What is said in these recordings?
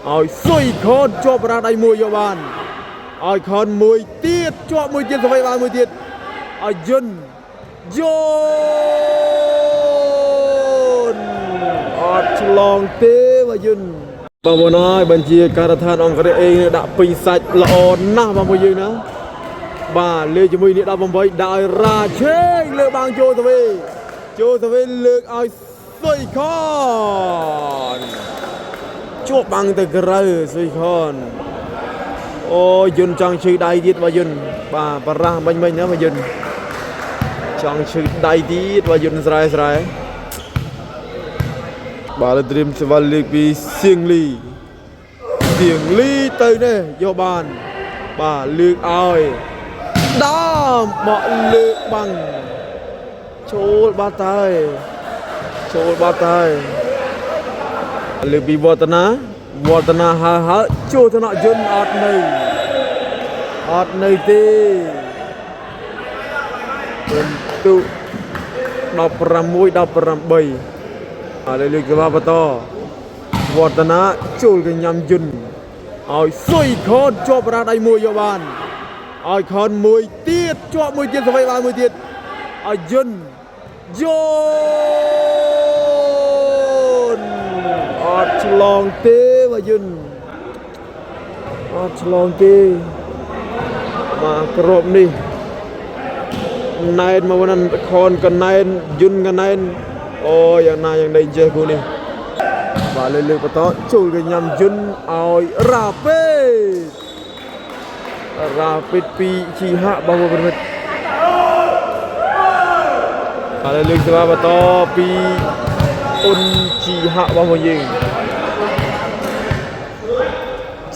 ឲ្យសុយខនជាប់រាដៃមួយយកបានឲ្យខនមួយទៀតជាប់មួយទៀតស្វ័យបានមួយទៀតឲ្យយុនយនអត់ឆ្លងទេបាទយុនបងប្អូនអើយបញ្ជាការដ្ឋានអង្គរៈអេងដាក់ពេញសាច់ល្អណាស់បងប្អូនយើងណាបាទលើកជាមួយនេះ18ដាក់ឲ្យរាឆេងលើកបាងចូលទៅវិញចូលទៅវិញលើកឲ្យសុយខន ជួបបាំងទៅក្រៅសុយខនអូយុនចង់ឈឺដៃទៀតបើយុនបាទបារះមិញមិញណាបើយុនចង់ឈឺដៃទៀតបើយុនស្រែស្រែបាទលើត្រៀមសេវាលើកពីសៀងលីសៀងលីទៅនេះយកបានបាទលើកឲ្យដើមបកលើកបាំងចូលបាត់ហើយចូលបាត់ហើយ លើកពីវឌ្ឍនាវឌ្ឍនាហើហើចូលថ្នាក់យន្តអត់នៅអត់នៅទេពិន្ទុ16 18ឥឡូវលើកសេវាបន្តវឌ្ឍនាចូលកញ្ញាំយន្តឲ្យសុយខនជាប់រាដៃមួយយកបានឲ្យខនមួយទៀតជាប់មួយទៀតស្វ័យបានមួយទៀតឲ្យយន្តយនអត់ឆ្លងទេបាទយន្តអត់ឆ្លងទេបាទក្របនេះណែនមកវិញខនកណែនយន្តកណែនអូយ៉ាងណាយ៉ាងណីចេះគូនេះបាទលើលើកបន្តចូលកញ្ញាំយន្តឲ្យរ៉ាពេតរ៉ាពេតពីជីហៈបងប្អូនប្រិមិត្ត បាទលើកសេវាបន្តពីអ៊ុនជីហៈរបស់ពួកយើង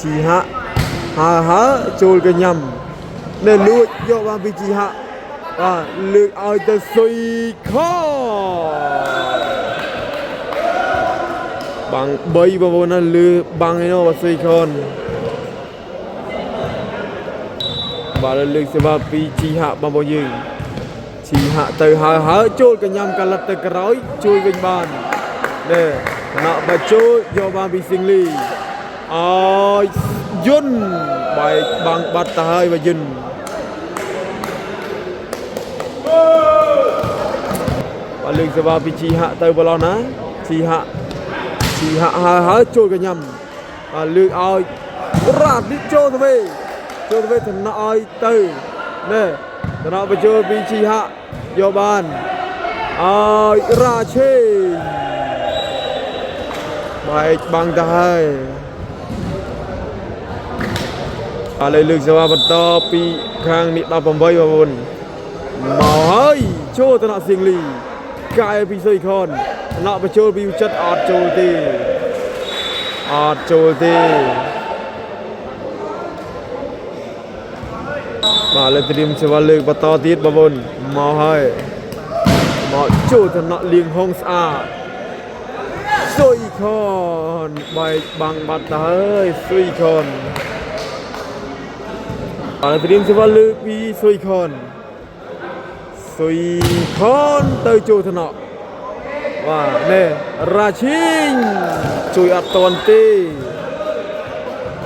ជីហៈហើហើចូលកញ្ញាំនៅលួចយកបានពីជីហៈបាទលើកឲ្យទៅសុយខបាំង3បងប្អូនណាលឺបាំងឯនោះបាទសុយខនបាទលើកសេវាពីជីហៈបងប្អូនយើង ជីហាក់ទៅហើយហើយចូលកញ្ញាំកលិតទៅក្រោយជួយវិញបាននេះគណៈបចូលយកបានពីស៊ីងលីអើយយុនបែកបាំងបាត់ទៅហើយបើយុនបាទលើកសេវាពីជីហាក់ទៅបឡោះណាជីហាក់ជីហាក់ហើយហើយចូលកញ្ញាំបាទលើកឲ្យរ៉ាត់នេះចូលទៅវិញចូលទៅវិញតំណឲ្យទៅនេះតំណបញ្ចូលពីជីហាក់យកបានឲ្យរាឆេងបែកបាំងទៅហើយឥឡូវលើកសេវាបន្តពីខាងនេះ18បងប្អូនមកហើយចូលតំណសៀងលីកែពីសុយខនតំណបញ្ចូលពីចិត្តអត់ចូលទេអត់ចូលទេបាទលើត្រៀមសេវាលើកបន្តទៀតបងប្អូនមកហើយមកចូលតំណលៀងហងស្អាតសុយខនបែកបាំងបាត់ទៅហើយសុយខនបាទត្រៀមសេវាលើកពីសុយខនសុយខនទៅចូលថ្នាក់បាទនេះរាឈីងជួយអត់តន់ទេ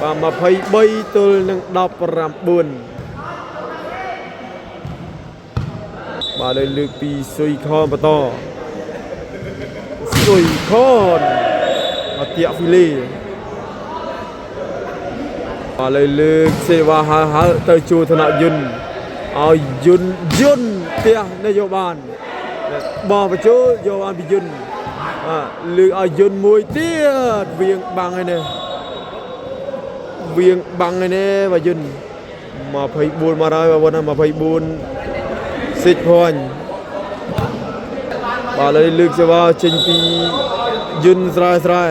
បាទ23ទល់នឹង19បាទលើលើកពីសុយខនបន្តសុយខនអតិហ្វីលីបាទលើលើកសេវាហើហើទៅជួធនយន្តឲ្យយន្តយន្តផ្ទះនយោបានបោះបញ្ចូលយកបានពីយន្តបាទលើកឲ្យយន្តមួយទៀតវៀងបាំងហើយនេះវៀងបាំងហើយនេះបាទយន្ត24មកហើយបងប្អូនណា24សិចភ័ញបាទលើលើកសេវាចេញពីយន្តស្រែស្រែ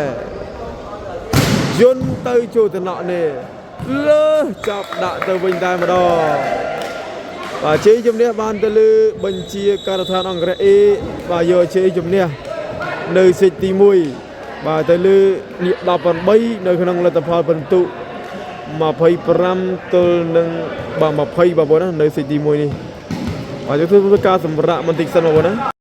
យន្តទៅចូលតំណក់នេះលើចាប់ដាក់ទៅវិញតែម្ដងបាទជ័យជំនះបានទៅលើបញ្ជាការដ្ឋានអង្គរៈអេបាទយកជ័យជំនះនៅសិចទី1បាទទៅលើនេះ18នៅក្នុងលទ្ធផលពិន្ទុ25ទល់នឹងបាទ20បងប្អូនណានៅសិចទី1នេះបាទយើងធ្វើការសម្រាប់បន្តិចសិនបងប្អូនណា។